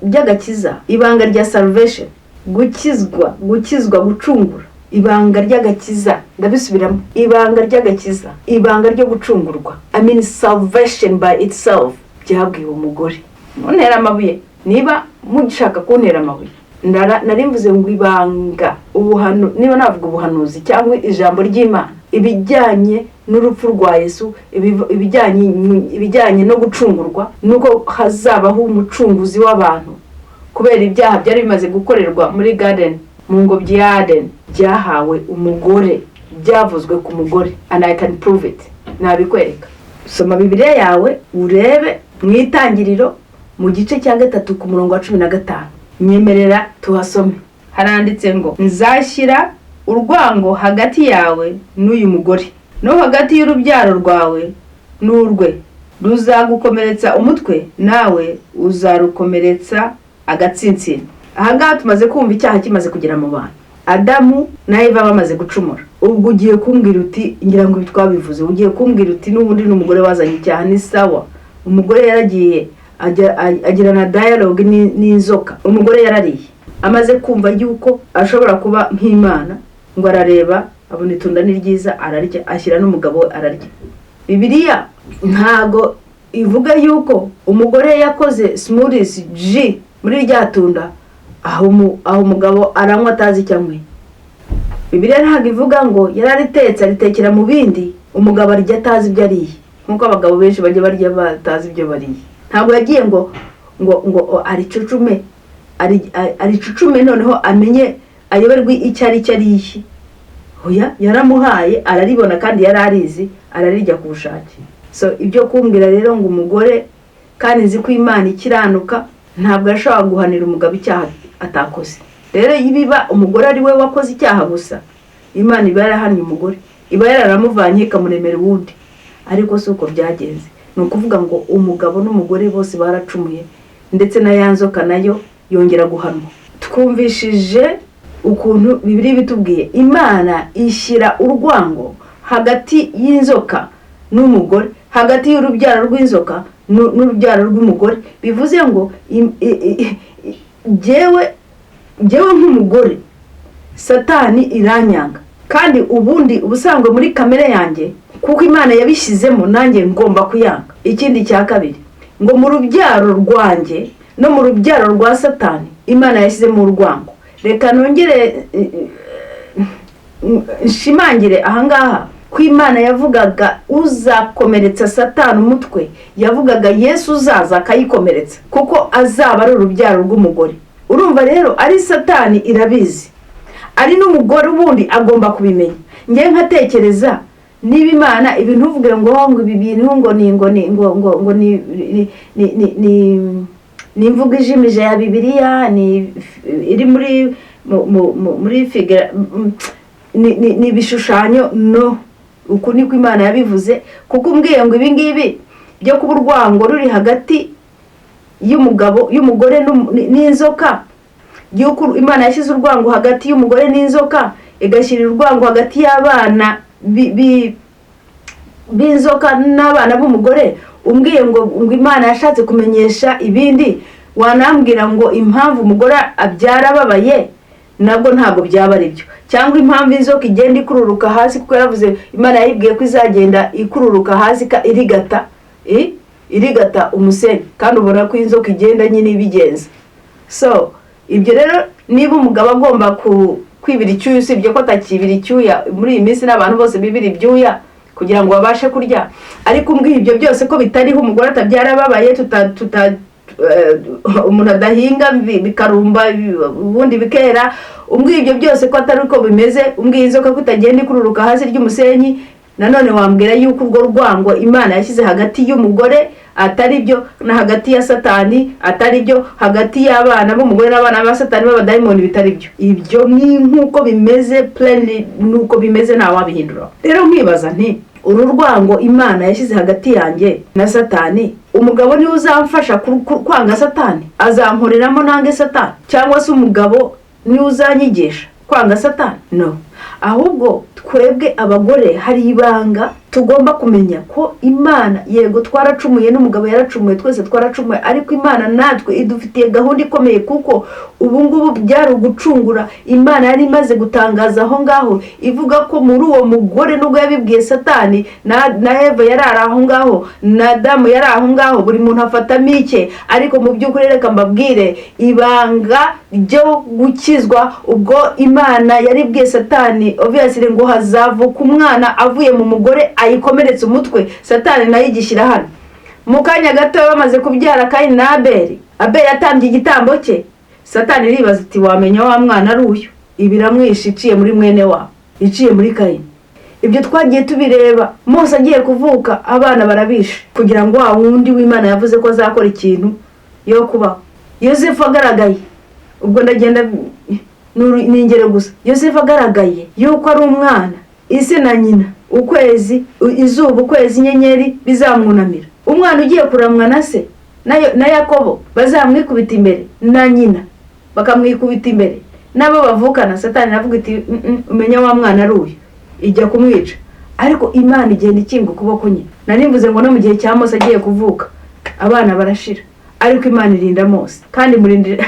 ry'agakiza, ibanga rya salvation, gukizwa, gukizwa, gucungura, ibanga ry'agakiza, ndabisubiramo, ibanga ry'agakiza, ibanga ryo gucungurwa, I mean salvation by itself, byabwiwe umugore. Muntera amabuye niba mushaka kuntera amabuye. Nari mvuze ngo ibanga, ubuhanu, niba navuga ubuhanuzi cyangwa ijambo ry'Imana, ibijyanye n'urupfu rwa Yesu, ibijyanye no gucungurwa, nuko hazabaho umucunguzi w'abantu kubera ibyaha byari bimaze gukorerwa muri garden, mu ngobyi ya Aden, byahawe umugore, byavuzwe ku mugore, and I can prove it, nabikwereka. Soma Bibiliya yawe urebe mu Itangiriro mu gice cya 3 ku murongo wa 15. Nyemerera tuhasome. Haranditse ngo: "Nzashyira urwango hagati yawe n'uyu mugore, no hagati y'urubyaro rwawe n'urwe. Ruzagukomeretsa umutwe, nawe uzarukomeretsa agatsinsino." Ahangaha tumaze kumva icyaha kimaze kugera mu bantu, Adamu na Eva bamaze gucumura. Ubwo ugiye kumbwira uti: "Ngira ngo ibi twabivuze." Ugiye kumbwira uti: "N'ubundi ni umugore wazanye icyaha." Ni sawa, umugore yaragiye Agirana dialogue n'inzoka. Umugore yarariye, amaze kumva yuko ashobora kuba nk'Imana, ngo arareba abona itunda ni ryiza, ararya, ashyira n'umugabo we ararya. Bibiliya ntago ivuga yuko umugore yakoze smoothies ji muri rya tunda, aho umugabo aranywa atazi icyo anywe. Bibiliya ntabwo ivuga ngo yararitetse, aritekera mu bindi, umugabo arya atazi ibyo ariye, nk'uko abagabo benshi bajya barya batazi ibyo bariye. Ntabwo yagiye ngo aricucume, aricucume noneho amenye, ayoberwe icyo ari cyo ariye. Oya, yaramuhaye araribona, kandi yari arizi, ararirya ku bushake. So ibyo kumbwira rero ngo umugore, kandi nzi ko Imana ikiranuka, ntabwo yashobora guhanira umugabo icyaha atakoze. Rero ibiba umugore ari we wakoze icyaha gusa, Imana iba yarahannye umugore, iba yararamuvanye ikamuremera uwundi, ariko si uko byagenze. Ni ukuvuga ngo umugabo n'umugore bose baracumuye, ndetse na ya nzoka nayo yongera guhanwa. Twumvishije ukuntu Bibiliya bitubwiye, Imana ishyira urwango hagati y'inzoka n'umugore, hagati y'urubyaro rw'inzoka n'urubyaro rw'umugore. Bivuze ngo jyewe nk'umugore, Satani iranyanga, kandi ubundi ubusanzwe muri kamere yanjye, kuko Imana yabishyizemo, nanjye ngomba kuyanga. Ikindi cya kabiri, ngo mu rubyaro rwanjye no mu rubyaro rwa Satani Imana yashyizemo urwango. Reka nongere nshimangire ahangaha ko Imana yavugaga uzakomeretsa Satani umutwe, yavugaga Yesu uzaza akayikomeretsa, kuko azaba ari urubyaro rw'umugore. Urumva rero, ari Satani irabizi, ari n'umugore ubundi agomba kubimenya. Ngewe nkatekereza, niba Imana ibintu uvuge ngo ibi bintu ngo ni ngo ni ngo ngo ngo ni ni ni ni ni ni imvugo ijimije ya Bibiliya, ni iri muri muri figure, ni ibishushanyo, no uku niko Imana yabivuze. Kuko umbwiye ngo ibi ngibi byo kuba urwango ruri hagati y'umugabo, y'umugore n'inzoka, y'uko Imana yashyize urwango hagati y'umugore n'inzoka, igashyira urwango hagati y'abana b'inzoka n'abana b'umugore, umbwiye ngo Imana yashatse kumenyesha ibindi, wanambwira ngo impamvu umugore abyara ababaye, nabwo ntabwo byaba ari byo. Cyangwa impamvu inzoka igenda ikururuka hasi, kuko yaravuze, Imana yayibwiye ko izagenda ikururuka hasi, irigata irigata umusenyi, kandi ubona ko inzoka igenda nyine ibigenza. So ibyo rero, niba umugabo agomba kwibira icyuya, usibye ko atakibira icyuya muri iyi minsi, n'abantu bose bibira ibyuya kugira ngo babashe kurya, ariko umbwiye ibyo byose ko bitariho, umugore atabyara ababaye, tuta tuta umuntu adahinga bikarumba, ubundi bikera, umbwiye ibyo byose ko atari uko bimeze, umbwiye inzoka ko itagenda ikururuka hasi ry'umusenyi, nanone wambwira yuko urwo rwango Imana yashyize hagati y'umugore atari byo, na hagati ya Satani atari byo, hagati y'abana b'umugore n'abana ba Satani b'abadayimoni bitari byo. Ibyo ni nk'uko bimeze, plainly nuko bimeze, ntawabihindura. Rero nkibaza nti: uru rwango Imana yashyize hagati yanjye na Satani, umugabo niwe uzamfasha kwanga Satani, azankoreramo nange Satani, cyangwa se umugabo niwe uzanyigisha kwanga Satani? No, ahubwo twebwe abagore hari ibanga tugomba kumenya ko Imana, yego twaracumuye, n'umugabo yaracumuye, twese twaracumuye, ariko Imana natwe idufitiye gahunda ikomeye, kuko ubu ngubu byari ugucungura. Imana yari imaze gutangaza aho ngaho, ivuga ko muri uwo mugore, nubwo yabibwiye Satani, na Eva yari ari aho ngaho, na Adamu yari aho ngaho, buri muntu afatamo icye. Ariko mu by'ukuri, reka mbabwire ibanga ryo gukizwa. Ubwo Imana yaribwiye Satani obviously ngo hazavuka umwana avuye mu mugore ayikomeretse umutwe, Satani nayo igishyira hano. Mu kanya gato bamaze kubyara Kayini na Abeli, Abeli yatambye igitambo cye, Satani iribaza iti: "Wamenya wa mwana ari uyu." Ibi iramwishe iciye muri mwene wabo, iciye muri Kayini. Ibyo twagiye tubireba. Mose agiye kuvuka, abana barabishe kugira ngo wa wundi w'Imana yavuze ko azakora ikintu yo kubaho. Yosefu agaragaye, ubwo ndagenda ni ingero gusa, Yosefu agaragaye yuko ari umwana, ise na nyina, ukwezi, izuba, ukwezi, inyenyeri bizamwunamira. Umwana ugiye kuramwa na se na Yakobo bazamwikubita imbere, na nyina bakamwikubita imbere, n'abo bavukana. Satani aravuga iti: "Umenya wa mwana ari uyu," ijya kumwica, ariko Imana igenda ikinga ukuboko nyine. Nari mvuze ngo no mu gihe cya Mose agiye kuvuka, abana barashira. Ariko Imana irinda Mose kandi murindira.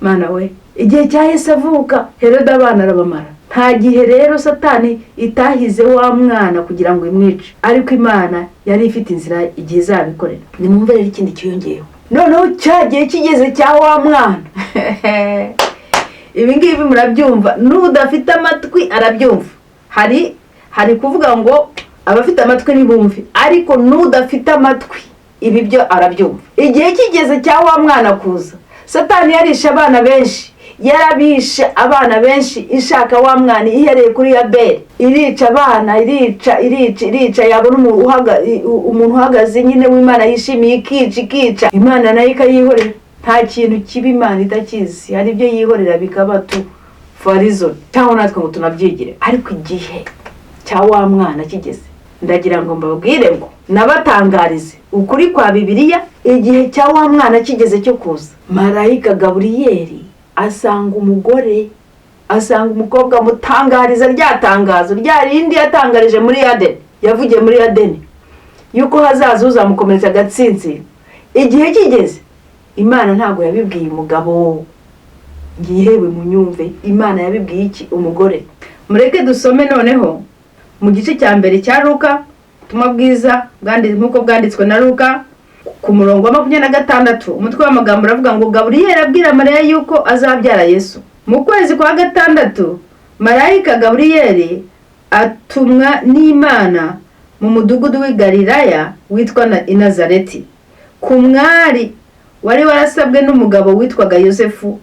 Mana we, igihe cya Yesu avuka, Herode abana arabamara. Nta gihe rero Satani itahize wa mwana kugira ngo imwice, ariko Imana yari ifite inzira igihe izabikorera. Nimwumve rero ikindi cyiyongeyeho. Noneho cya gihe kigeze cya wa mwana, ibi ngibi murabyumva, n'udafite amatwi arabyumva. Hari kuvuga ngo abafite amatwi ntibumve, ariko n'udafite amatwi ibi byo arabyumva. Igihe kigeze cya wa mwana kuza, Satani yarishe abana benshi, yarabishe abana benshi ishaka wa mwana. Ihereye kuri Abeli irica abana, irica, irica, irica. Yabona umuntu uhagaze nyine w'Imana yishimiye, ikica, ikica. Imana nayo ikayihorera. Nta kintu kiba Imana itakizi, hari ibyo yihorera bikaba tu farizone cyangwa natwe ngo tunabyigire. Ariko igihe cya wa mwana kigeze, ndagira ngo mbabwire ngo nabatangarize ukuri kwa Bibiliya. Igihe cya wa mwana kigeze cyo kuza, marayika Gaburiyeli asanga umugore, asanga umukobwa, amutangariza rya tangazo rya rindi yatangarije muri Adeni, yavugiye muri Adeni yuko hazaza uzamukomeretsa agatsinsino. Igihe kigeze, Imana ntabwo yabibwiye umugabo. Yewe, munyumve, Imana yabibwiye iki? Umugore. Mureke dusome noneho mu gice cya mbere cya Luka, ubutumwa bwiza nk'uko bwanditswe na Luka, ku murongo wa 26. Umutwe w'amagambo uravuga ngo: "Gaburiyeli abwira Mariya yuko azabyara Yesu." Mu kwezi kwa gatandatu marayika Gaburiyeli atumwa n'Imana mu mudugudu w'i Galilaya witwa i Nazareti, ku mwari wari warasabwe n'umugabo witwaga Yosefu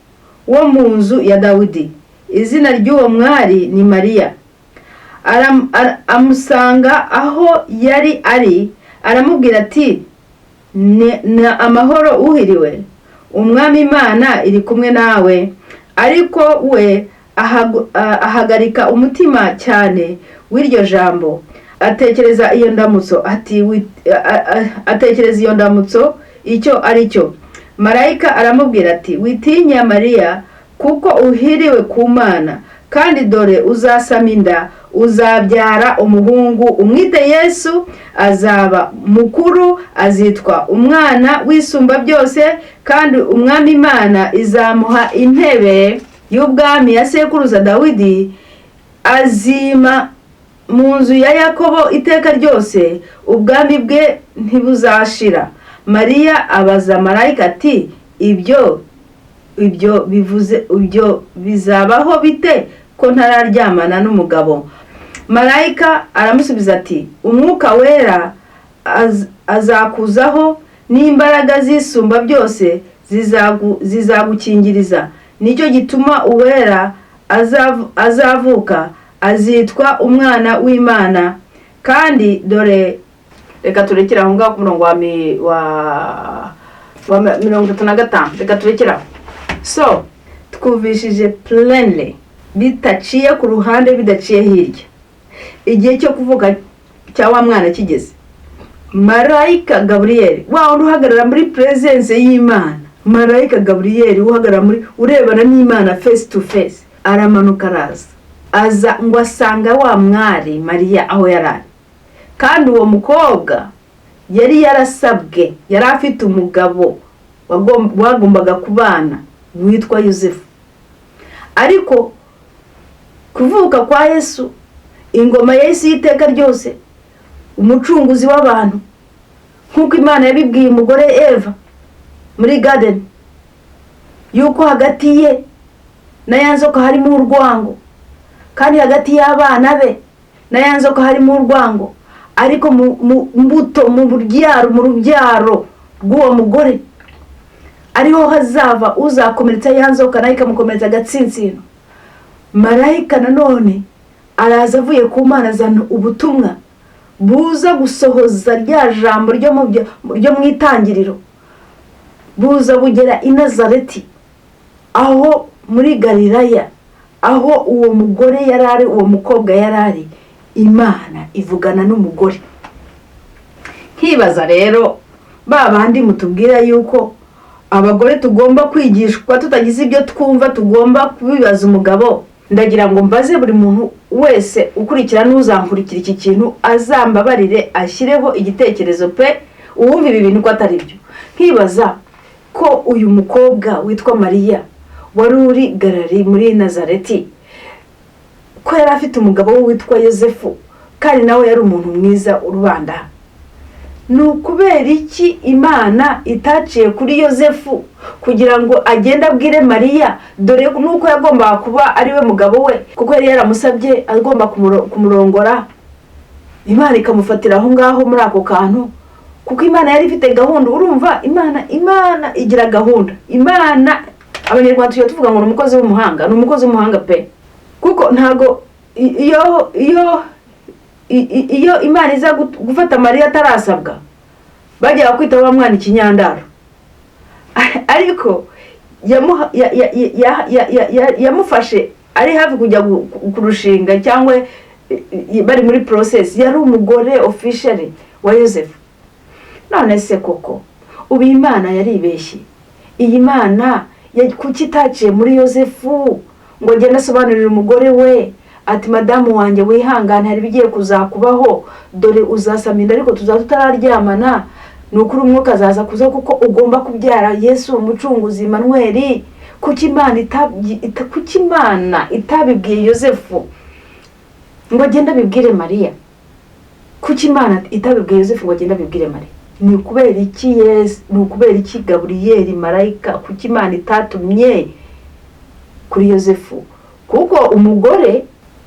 wo mu nzu ya Dawidi. Izina ry'uwo mwari ni Mariya. Amusanga aho yari ari, aramubwira ati: "Ni amahoro uhiriwe, Umwami Imana iri kumwe nawe." Ariko we ahagarika umutima cyane w'iryo jambo, atekereza iyo ndamutso ati atekereza iyo ndamutso icyo ari cyo. Marayika aramubwira ati: "Witinya Mariya, kuko uhiriwe ku Mana. Kandi dore uzasama inda, uzabyara umuhungu, umwite Yesu. Azaba mukuru, azitwa Umwana w'Isumba byose, kandi Umwami Imana izamuha intebe y'ubwami ya sekuruza Dawidi. Azima mu nzu ya Yakobo iteka ryose, ubwami bwe ntibuzashira." Mariya abaza marayika ati: Ibyo bivuze, ibyo bizabaho bite ko ntararyamana n'umugabo?" Marayika aramusubiza ati: "Umwuka Wera azakuzaho, n'imbaraga z'Isumba byose zizagukingiriza. Nicyo gituma uwera azavuka azitwa Umwana w'Imana. Kandi dore," reka turekere aho ngaho ku murongo wa 35. Reka turekere aho. So twumvishije plainly, bitaciye ku ruhande, bidaciye hirya, igihe cyo kuvuka cya wa mwana kigeze, marayika Gaburiyeli, wa wundi uhagarara muri presence y'Imana, marayika Gaburiyeli uhagarara muri urebana n'Imana face to face, aramanuka, araza, aza ngo asanga wa mwari Mariya aho yari ari. Kandi uwo mukobwa yari yarasabwe, yari afite umugabo wagombaga kubana witwa Yosefu. Ariko kuvuka kwa Yesu, ingoma ya Yesu y'iteka ryose, umucunguzi w'abantu, nk'uko Imana yabibwiye umugore Eva muri garden yuko hagati ye na ya nzoka harimo urwango, kandi hagati y'abana be na ya nzoka harimo urwango, ariko mu mbuto, mu rubyaro rw'uwo mugore ariho hazava uzakomeretsa ya nzoka, nayo ikamukomeretsa agatsinsino. Marayika nanone araza avuye ku Mana, azana ubutumwa buza gusohoza rya jambo ryo mu itangiriro. Buza bugera i Nazareti, aho muri Galilaya, aho uwo mugore yari ari, uwo mukobwa yari ari. Imana ivugana n'umugore. Nkibaza rero, ba bandi mutubwira yuko abagore tugomba kwigishwa, tutagize ibyo twumva tugomba kubibaza umugabo, ndagira ngo mbaze buri muntu wese ukurikira n'uzankurikira iki kintu, azambabarire ashyireho igitekerezo pe, uwumva ibi bintu ko atari byo. Nkibaza Ko uyu mukobwa witwa Mariya wari uri Garari muri Nazareti, ko yari afite umugabo we witwa Yosefu, kandi nawe yari umuntu mwiza urubanda, ni ukubera iki Imana itaciye kuri Yosefu kugira ngo agende abwire Mariya? Dore nuko yagombaga kuba ari we mugabo we, kuko yari yaramusabye agomba kumurongora, Imana ikamufatira aho ngaho muri ako kantu, kuko Imana yari ifite gahunda. Urumva, Imana igira gahunda. Imana, Abanyarwanda tujya tuvuga ngo ni umukozi w'umuhanga, ni umukozi w'umuhanga pe, kuko ntago iyo Imana iza gufata Mariya atarasabwa, bajyaga kwita wa mwana ikinyandaro. Ariko yamufashe ari hafi kujya kurushinga cyangwa bari muri process, yari umugore officially wa Yosefu. None se koko ubu Imana yaribeshye? Iyi Mana kuki itaciye muri Yosefu ngo agende asobanurire umugore we ati: "Madamu wanjye, wihangane, hari ibigiye kuzakubaho. Dore uzasama inda, ariko tuzaba tutararyamana. Ni ukuri Umwuka azaza kuza, kuko ugomba kubyara Yesu Umucunguzi Emmanuel"? Kuki Imana itabibwiye Yosefu ngo agende abibwire Mariya? Kuki Imana itabibwiye Yosefu ngo agende abibwire Mariya? Ni ukubera iki Yesu, ni ukubera iki Gaburiyeli marayika, kuki Imana itatumye kuri Yosefu? Kuko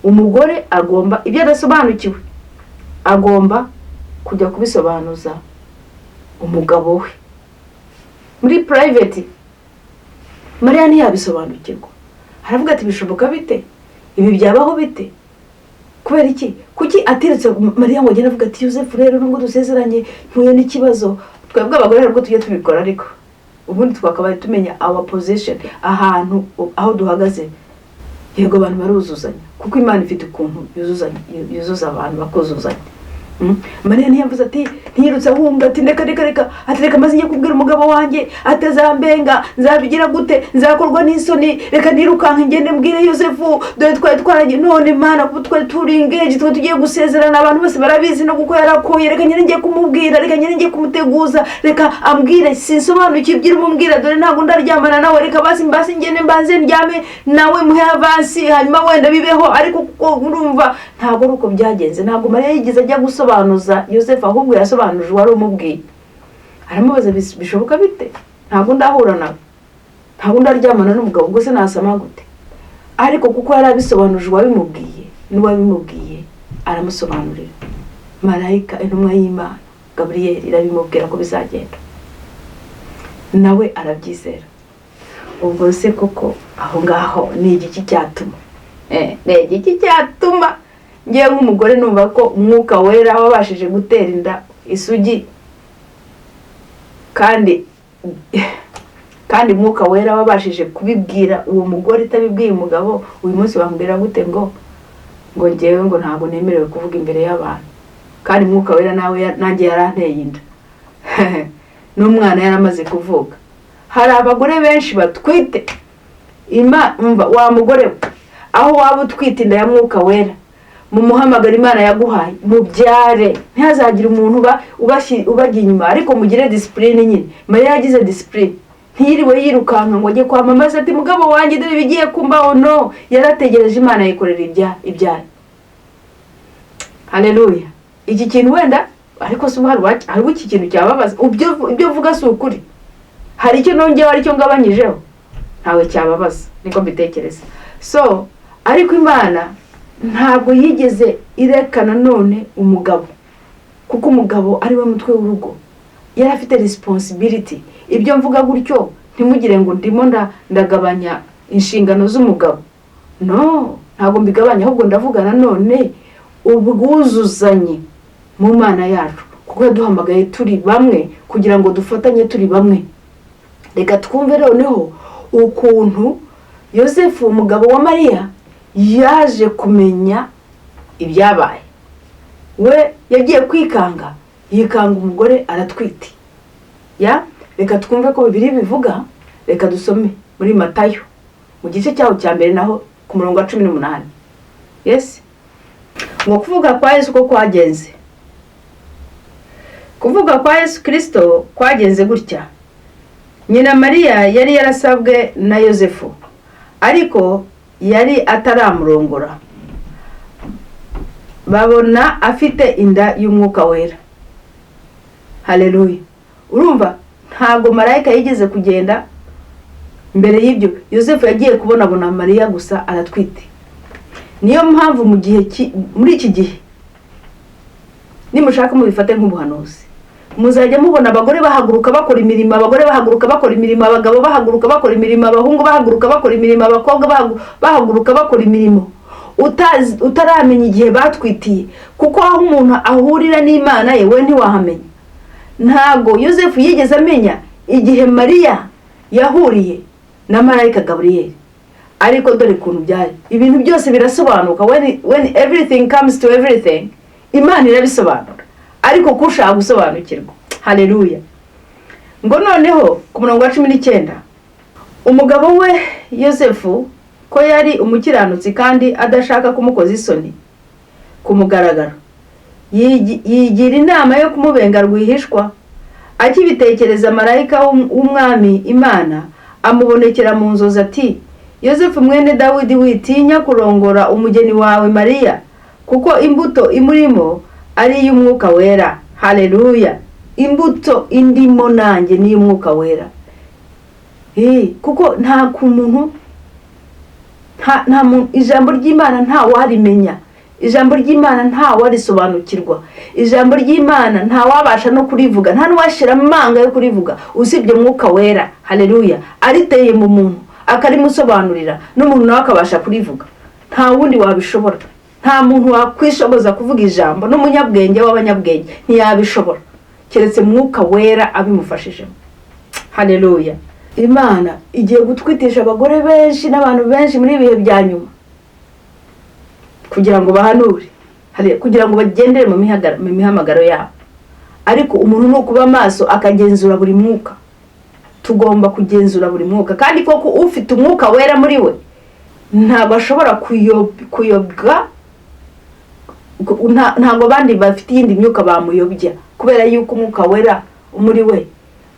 umugore agomba, ibyo adasobanukiwe agomba kujya kubisobanuza umugabo we muri private. Mariya ntiyabisobanukirwa, aravuga ati: "Bishoboka bite? Ibi byabaho bite?" Kubera iki? Kuki atiretse Mariya ngo agende avuga ati: "Yosefu, rero nubwo dusezeranye, mpuye n'ikibazo"? Twebwe abagore ntabwo tujya tubikora, ariko ubundi twakabaye tumenya our position, ahantu aho duhagaze. Yego, abantu baruzuzanya, kuko Imana ifite ukuntu yuzuzanya, yuzuza abantu bakuzuzanya. Mariya ntiyavuze ati, ntiyirutse ahunga ati: "Reka, reka, reka," ati: "Reka maze njye kubwira umugabo wanjye, atazambenga. Nzabigira gute? Nzakorwa n'isoni. Reka nirukanke ngende mbwire Yosefu. Dore twari twaragiye, none Mana, kuko twari turi engaged, twari tugiye gusezerana, abantu bose barabizi no kuko yarakoye. Reka nyine ngiye kumubwira, reka nyine ngiye kumuteguza, reka ambwire. Sinsobanukiwe ibyo urimo umbwira, dore ntabwo ndaryamana nawe. Reka basi mbasi ngende mbanze ndyame nawe, muhe avance, hanyuma wenda bibeho." Ariko kuko urumva ntabwo ari uko byagenze. Ntabwo Mariya yigeze ajya gusobanuza Yosefu, ahubwo yasobanuje uwari umubwiye. Aramubaza: "Bishoboka bite? Ntabwo ndahura nawe, ntabwo ndaryamana n'umugabo, ubwo se nasama gute?" Ariko kuko yari abisobanuje uwabimubwiye, n'uwabimubwiye aramusobanurira, marayika, intumwa y'Imana Gaburiyeli, irabimubwira ko bizagenda, nawe arabyizera. Ubwo se koko aho ngaho ni igiki cyatuma, ni igiki cyatuma ngewe nk'umugore numva ko Umwuka Wera wabashije gutera inda isugi, kandi Umwuka Wera wabashije kubibwira uwo mugore itabibwiye umugabo, uyu munsi wambwira gute ngo ngewe ngo ntabwo nemerewe kuvuga imbere y'abantu, kandi Umwuka Wera nawe nanjye yaranteye inda n'umwana yaramaze kuvuka? Hari abagore benshi batwite. Umva wa mugore we, aho waba utwite inda ya Mwuka Wera, mu muhamagaro Imana yaguhaye, mubyare, ntihazagire umuntu ubajya inyuma, ariko mugire discipline nyine. Mariya yagize discipline, ntiyiriwe yirukanka ngo ajye kwamamaza ati: "Mugabo wanjye, dore ibigiye kumbaho." No, yarategereje, Imana yikorera ibyayo. Haleluya! Iki kintu wenda, ariko si hariho iki kintu cyababaza. Ibyo uvuga si ukuri, hari icyo nongeyeho, hari icyo ngabanyijeho, ntawe cyababaza, niko mbitekereza. So ariko Imana ntabwo yigeze ireka nanone umugabo, kuko umugabo ari we mutwe w'urugo, yari afite responsibility. Ibyo mvuga gutyo, ntimugire ngo ndimo ndagabanya inshingano z'umugabo. No, ntabwo mbigabanya, ahubwo ndavuga nanone ubwuzuzanye mu Mana yacu, kuko yaduhamagaye turi bamwe kugira ngo dufatanye turi bamwe. Reka twumve noneho ukuntu Yosefu, umugabo wa Mariya, yaje kumenya ibyabaye. We yagiye kwikanga, yikanga umugore aratwite. Ya, reka twumve ko Bibiliya bivuga. Reka dusome muri Matayo mu gice cyaho cya mbere, naho ku murongo wa 18. Yes, ngo kuvuga kwa Yesu ko kwagenze, kuvuga kwa Yesu Kirisito kwagenze gutya. Nyina Mariya yari yarasabwe na Yosefu, ariko yari ataramurongora. Babona afite inda y'Umwuka Wera. Haleluya! Urumva, ntabwo marayika yigeze kugenda mbere y'ibyo. Yosefu yagiye kubonabona Mariya gusa aratwite. Niyo mpamvu mu gihe muri iki gihe, nimushaka mubifate nk'ubuhanuzi, muzajya mubona abagore bahaguruka bakora imirimo, abagore bahaguruka bakora imirimo, abagabo bahaguruka bakora imirimo, abahungu bahaguruka bakora imirimo, abakobwa bahaguruka bakora imirimo, utaramenya igihe batwitiye, kuko aho umuntu ahurira n'Imana ye, we ntiwahamenya. Ntabwo Yosefu yigeze amenya igihe Mariya yahuriye na marayika Gaburiyeli, ariko dore ukuntu byari. Ibintu byose birasobanuka. When everything comes to everything, Imana irabisobanura, ariko ko ushaka gusobanukirwa. Haleluya! Ngo noneho ku murongo wa 19, umugabo we Yosefu, ko yari umukiranutsi kandi adashaka kumukoza isoni ku mugaragaro, yigira inama yo kumubenga rwihishwa. Akibitekereza, marayika w'Umwami Imana amubonekera mu nzozi ati: "Yosefu mwene Dawidi, witinya kurongora umugeni wawe Mariya, kuko imbuto imurimo ari iy'Umwuka Wera." Haleluya! Imbuto indimo nanjye ni iy'Umwuka Wera. Kuko nta ku muntu, nta muntu, ijambo ry'Imana nta warimenya, ijambo ry'Imana nta warisobanukirwa, ijambo ry'Imana nta wabasha no kurivuga, nta n'uwashira amanga yo kurivuga usibye Mwuka Wera. Haleluya! Ariteye mu muntu, akarimusobanurira, n'umuntu nawe akabasha kurivuga. Nta wundi wabishobora. Nta muntu wakwishoboza kuvuga ijambo, n'umunyabwenge w'abanyabwenge ntiyabishobora, keretse Mwuka Wera abimufashijemo. Haleluya! Imana igiye gutwitisha abagore benshi n'abantu benshi muri ibihe bya nyuma kugira ngo bahanure, kugira ngo bagendere mu mihamagaro yabo. Ariko umuntu ni ukuba maso, akagenzura buri mwuka. Tugomba kugenzura buri mwuka, kandi koko ufite Umwuka Wera muri we ntabwo ashobora kuyobwa. Ntabwo abandi bafite iyindi myuka bamuyobya, kubera yuko Umwuka Wera muri we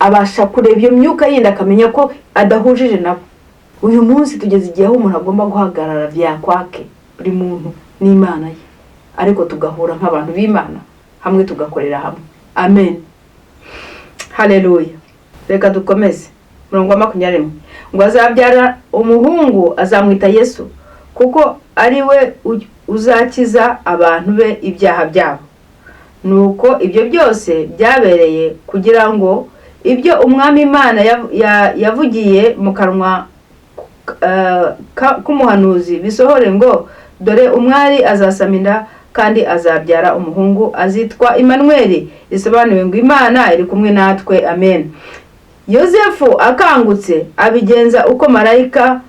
abasha kureba iyo myuka yindi, akamenya ko adahujije nabo. Uyu munsi tugeze igihe aho umuntu agomba guhagarara vyakwake, buri muntu n'Imana ye, ariko tugahura nk'abantu b'Imana hamwe, tugakorera hamwe. Amen, haleluya! Reka dukomeze. Murongo wa 21 ngo: "Azabyara umuhungu, azamwita Yesu, kuko ari we uzakiza abantu be ibyaha byabo." Nuko ibyo byose byabereye kugira ngo ibyo Umwami Imana yavugiye mu kanwa k'umuhanuzi bisohore ngo: "Dore umwari azasama inda kandi azabyara umuhungu, azitwa Imanweli," risobanuye ngo: "Imana iri kumwe natwe." Amen. Yosefu akangutse abigenza uko marayika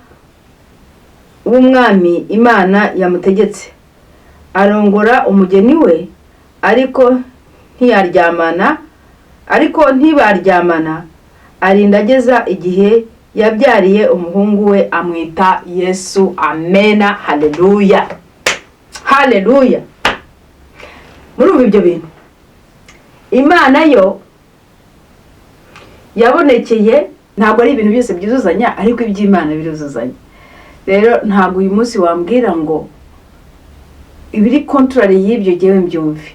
w'Umwami Imana yamutegetse, arongora umugeni we, ariko ntiyaryamana, ariko ntibaryamana, arinda ageza igihe yabyariye umuhungu we, amwita Yesu. Amena, haleluya, haleluya! Murumva ibyo bintu, Imana yo yabonekeye. Ntabwo ari ibintu byose byuzuzanya, ariko iby'Imana biruzuzanya. Rero ntabwo uyu munsi wambwira ngo ibiri contrary y'ibyo ngewe mbyumve.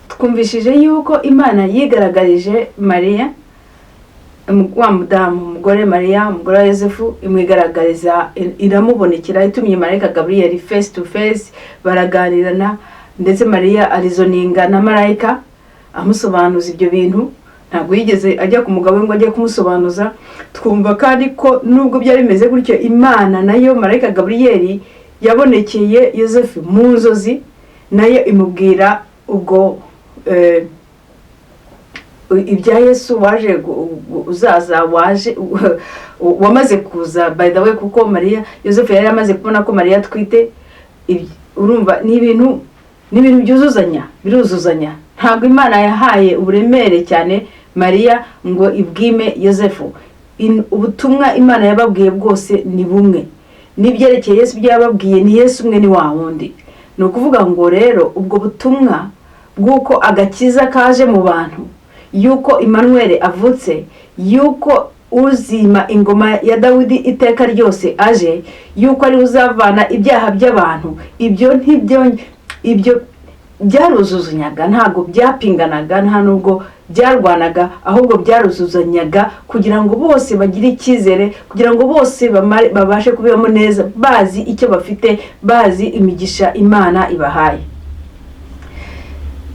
Twumvishije yuko Imana yigaragarije Mariya, wa mudamu, umugore Mariya, umugore wa Yosefu, imwigaragariza, iramubonekera, itumye marayika Gaburiyeli face to face, baraganirana. Ndetse Mariya areasoninga na marayika, amusobanuza ibyo bintu. Ntabwo yigeze ajya ku mugabo we ngo ajye kumusobanuza. Twumva kandi ko nubwo byari bimeze gutyo, Imana nayo, marayika Gaburiyeli yabonekeye Yosefu mu nzozi, nayo imubwira ubwo ibya Yesu waje uzaza, waje, wamaze kuza, by the way, kuko Mariya, Yosefu yari amaze kubona ko Mariya atwite. Urumva ni ibintu byuzuzanya, biruzuzanya. Ntabwo Imana yahaye uburemere cyane Mariya ngo ibwime Yosefu. Ubutumwa Imana yababwiye bwose ni bumwe, n'ibyerekeye Yesu ibyo yababwiye ni Yesu umwe, ni wa wundi. Ni ukuvuga ngo rero ubwo butumwa bw'uko agakiza kaje mu bantu, yuko Emmanuel avutse, yuko Uzima ingoma ya Dawidi iteka ryose aje, yuko ari uzavana ibyaha by'abantu. Ibyo ntibyo, ibyo byaruzuzanyaga, ntabwo byapinganaga, nta nubwo byarwanaga, ahubwo byaruzuzanyaga kugira ngo bose bagire icyizere, kugira ngo bose babashe kubibamo neza, bazi icyo bafite, bazi imigisha Imana ibahaye.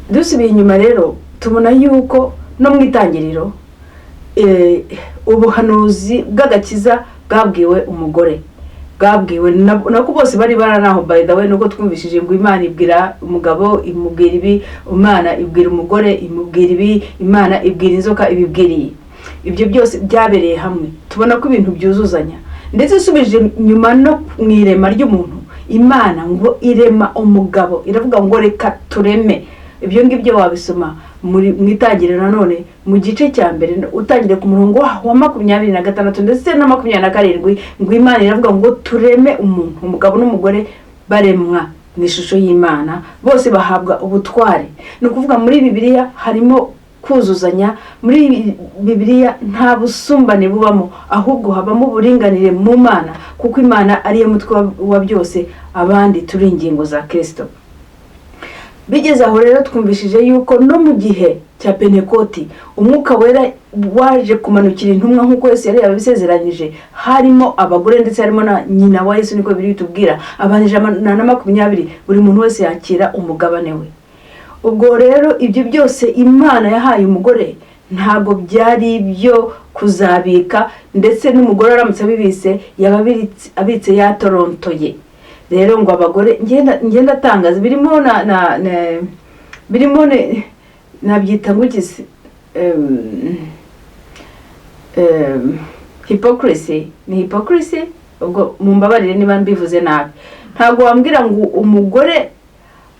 Dusubiye inyuma rero, tubona yuko no mu itangiriro ubuhanuzi bw'agakiza bwabwiwe umugore, bwabwiwe nako bose bari baranaho. By the way, nuko twumvishije ngo Imana ibwira umugabo imubwira ibi, Imana ibwira umugore imubwira ibi, Imana ibwira inzoka ibibwiriye. Ibyo byose byabereye hamwe. Tubona ko ibintu byuzuzanya. Ndetse usubije nyuma no mu irema ry'umuntu, Imana ngo irema umugabo, iravuga ngo reka tureme. Ibyo ngibyo wabisoma muri mu Itangiriro nanone mu gice cya mbere, utangire ku murongo wa 26 ndetse na 27, ngo Imana iravuga ngo tureme umuntu. Umugabo n'umugore baremwa mu ishusho y'Imana, bose bahabwa ubutware. Ni ukuvuga muri Bibiliya harimo kuzuzanya, muri Bibiliya nta busumbane bubamo, ahubwo habamo uburinganire mu Mana, kuko Imana ariyo mutwe wa byose, abandi turi ingingo za Kirisito. Bigeze aho rero, twumvishije yuko no mu gihe cya Pentekoti Umwuka Wera waje kumanukira intumwa nk'uko Yesu yari yabisezeranyije. Harimo abagore, ndetse harimo na nyina wa Yesu, niko biri bitubwira. Abantu 120, buri muntu wese yakira umugabane we. Ubwo rero ibyo byose Imana yahaye umugore ntabwo byari ibyo kuzabika, ndetse n'umugore aramutse abibitse yaba abitse yatorontoye. Rero ngo abagore, ngenda atangaza, birimo na birimo nabyita ngo iki se? Hypocrisy, ni hypocrisy. Ubwo mumbabarire niba mbivuze nabi. Ntabwo wambwira ngo umugore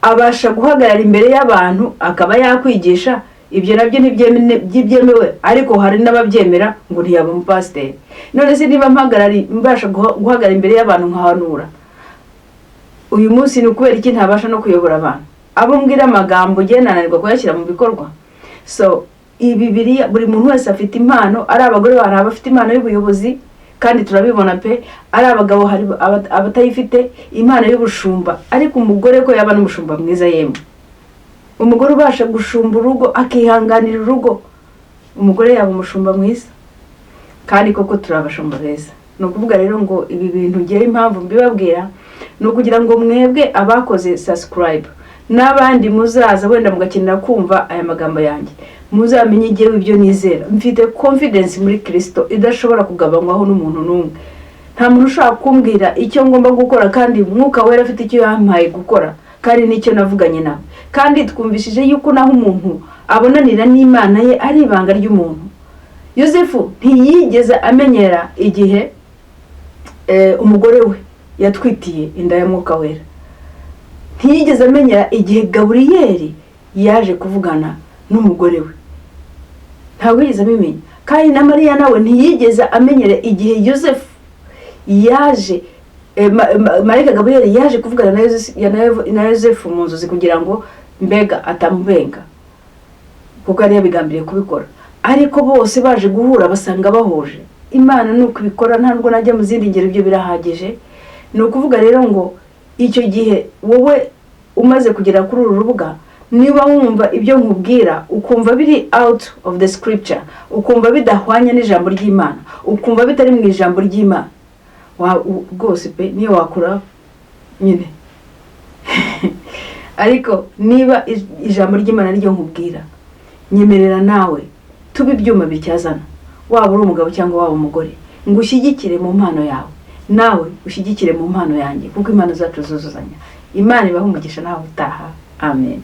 abasha guhagarara imbere y'abantu akaba yakwigisha, ibyo nabyo ntibyemewe, ariko hari n'ababyemera, ngo ntiyaba umupasiteri. None se niba mbasha guhagarara imbere y'abantu nkahanura uyu munsi, ni ukubera iki ntabasha no kuyobora abantu? Abo mbwira amagambo ugenda nananirwa kuyashyira mu bikorwa? So Bibiliya, buri muntu wese afite impano. Ari abagore, hari abafite impano y'ubuyobozi, kandi turabibona pe. Ari abagabo, hari abatayifite, impano y'ubushumba. Ariko umugore ko yaba n'umushumba mwiza yemwe, umugore ubasha gushumba urugo, akihanganira urugo, umugore yaba umushumba mwiza. Kandi koko turi abashumba beza. Ni ukuvuga rero ngo ibi bintu ngewe impamvu mbibabwira ni ukugira ngo mwebwe abakoze subscribe n'abandi muzaza wenda mugakenera kumva aya magambo yanjye, muzamenye igihe ibyo nizera. Mfite confidence muri Kirisito idashobora kugabanywaho n'umuntu n'umwe. Nta muntu ushobora kumbwira icyo ngomba gukora, kandi Umwuka Wera afite icyo yampaye gukora, kandi n'icyo navuganye nawe. Kandi twumvishije yuko naho umuntu abonanira n'Imana ye ari ibanga ry'umuntu. Yosefu ntiyigeze amenyera igihe umugore we yatwitiye inda ya Mwuka Wera, ntiyigeze amenyera igihe Gaburiyeri yaje kuvugana n'umugore we, ntabwo yigeze abimenya. Kandi na Mariya nawe ntiyigeze amenyera igihe Yosefu yaje, marayika Gaburiyeri yaje kuvugana na Yosefu mu nzozi, kugira ngo mbega atamubenga, kuko yari yabigambiriye kubikora. Ariko bose baje guhura basanga bahuje. Imana ni uko ibikora, ntabwo najya mu zindi ngero, ibyo birahagije. Ni ukuvuga rero ngo icyo gihe wowe umaze kugera kuri uru rubuga, niba wumva ibyo nkubwira ukumva biri out of the scripture, ukumva bidahwanye n'ijambo ry'Imana, ukumva bitari mu ijambo ry'Imana, rwose pe, niyo wakora nyine. Ariko niba ijambo ry'Imana ryo nkubwira, nyemerera nawe tube ibyuma bityazana, waba uri umugabo cyangwa waba umugore, ngo ushyigikire mu mpano yawe, nawe ushyigikire mu mpano yanjye, kuko impano zacu zuzuzanya. Imana ibahe umugisha. Nawe utaha. Amen.